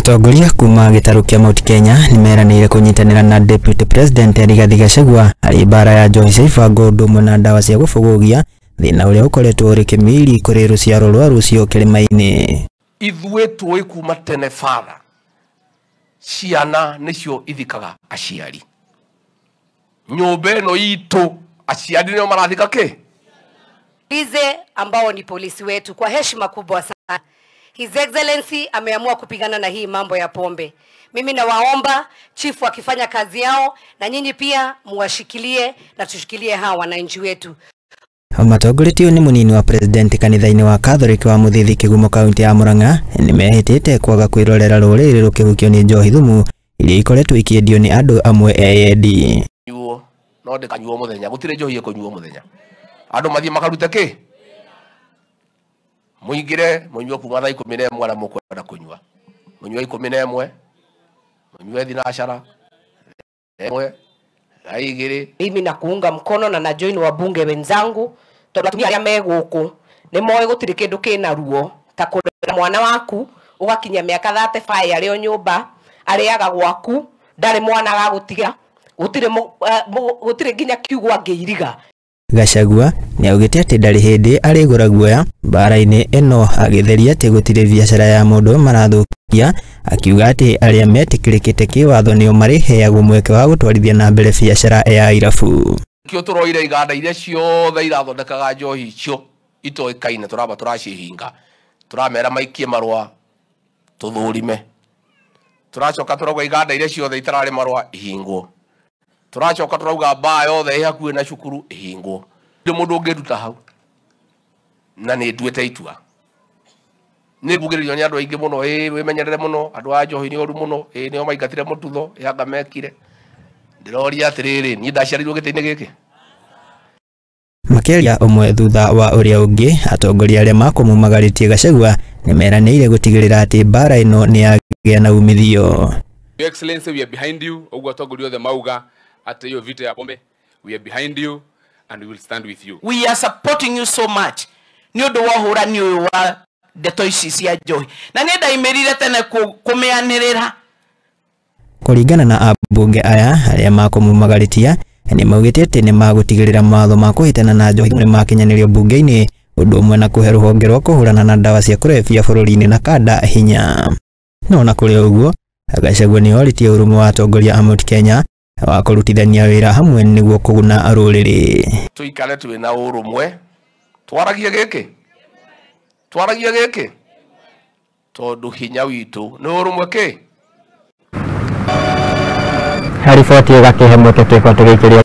Atongoria kuma gĩtarũ kĩa Mount Kenya nĩmeranĩire kũnyitanĩra na Deputy President Rigathi Gachagua harĩ mbara ya njohi cia ibango ũndũ ũmwe na ndawa cia gũbũgũgia thĩna ũrĩa ũkoretwo ũrĩ kĩmiri kũrĩ rũciaro rwa rũciũ kĩrĩma-inĩ. Ithuĩ tũĩ kuma tene father, ciana nĩcio ithikaga aciari. Nyũmba ĩno itũ aciari nĩo marathika kĩ? Lize ambao ni polisi wetu kwa heshima kubwa sana. His Excellency ameamua kupigana na hii mambo ya pombe. Mimi nawaomba chifu akifanya kazi yao na nyinyi pia muwashikilie na tushikilie hawa wananchi wetu. Matongoretio nĩ mũnini wa president kanitha-inĩ wa Catholic wa Mũthithi Kĩgumo kaunti ya Murang'a nĩmehĩtĩte kwaga kwĩrorera rũrĩrĩ rũkĩhukio nĩ njohi thumu iria ikoretwo ikĩendio nĩ andũ amwe eyendi. Nyuo no ndĩkanyuo mũthenya, gũtirĩ njohi ĩkũnyuo mũthenya. Andũ mathiĩ makarute kĩ? Mũingĩre mũnyue kuma thaa 11 na mũkwenda kũnyua. Mũnyue 11, mũnyue thinacara, 1, thaa 2. Mimi na kuunga mkono na na join wabunge wenzangu tondu atumia aria me guku ni moe gutiri kindu kina ruo ta kurera mwana waku ugakinyia miaka 35 ari o nyumba ariaga gwaku ndari mwana agagutiga gutiri gutiri nginya kiugo angiiriga. Gachagua nĩaugĩte atĩ ndarĩ hĩndĩ arĩgũra guoya mbara-inĩ ĩno, agĩtheria atĩ gũtirĩ biacara ya mũndũ marathũkia, akiuga atĩ arĩa metĩkĩrĩkĩte kĩwatho nĩo marĩheagwo mweke wa gũtwarithia na mbere biacara ya irabu. Kĩo tũroire iganda iria ciothe irathondekaga njohi icio itoĩkaine, tũramba tũracihinga, tũramera maikie marũa tũthũrime, tũracoka tũrauga iganda iria ciothe itararĩ marũa ihingwo, tũracoka tũrauga mbaa yothe ĩ hakuhĩ na cukuru ihingwo. Ndĩ mũndũ ũngĩnduta hau na nĩ nduĩte itua. Nĩ mbugĩrĩrio nĩ andũ aingĩ mũno, ĩ wĩmenyerere mũno, andũ a njohi nĩ oru mũno, ĩ nĩo maingatire mũtutho, ĩ anga mekire. Ndĩroria atĩrĩrĩ, niĩ ndaciarirwo gĩtĩ-inĩ gĩkĩ? Makĩaria ũmwe thutha wa ũrĩa ũngĩ, atongoria arĩa makũmumagarĩtie Gachagua nĩmeranĩire gũtigĩrĩra atĩ mbara ĩno nĩyagĩa na umithio. Your Excellency, we are behind you. Ũguo atongoria othe mauga atĩ hiyo vita ya pombe, we are behind you and we will stand with you. We are supporting you so much. Nĩ ũndũ wa ũhũrani ũyũ wa ndeto ici cia njohi. Na nĩ ndaimĩrire tene kũmĩanĩrĩra. Kũringana na ambunge aya arĩa makũmumagarĩtia nĩmaugĩte atĩ nĩmagũtigĩrĩra mawatho ma kũhĩtana na njohi nĩmakinyanĩrio mbunge-inĩ, ũndũ ũmwe na kũhe rũhonge rwa kũhũrana na ndawa cia kũrebia bũrũri-inĩ na kanda hinya. No na kũrĩ ũguo, Gachagua nĩorĩtie ũrũmwe wa atongoria a Mount Kenya wa kũrutithania wĩra hamwe nĩguo kũguna rũrĩrĩ. Tũikare twĩ na ũrũmwe, twaragie gĩkĩ, twaragie gĩkĩ, tondũ hinya witũ nĩ ũrũmwe kĩ. Riboti ĩgakĩhe mweke twĩkwa tũgĩikĩria.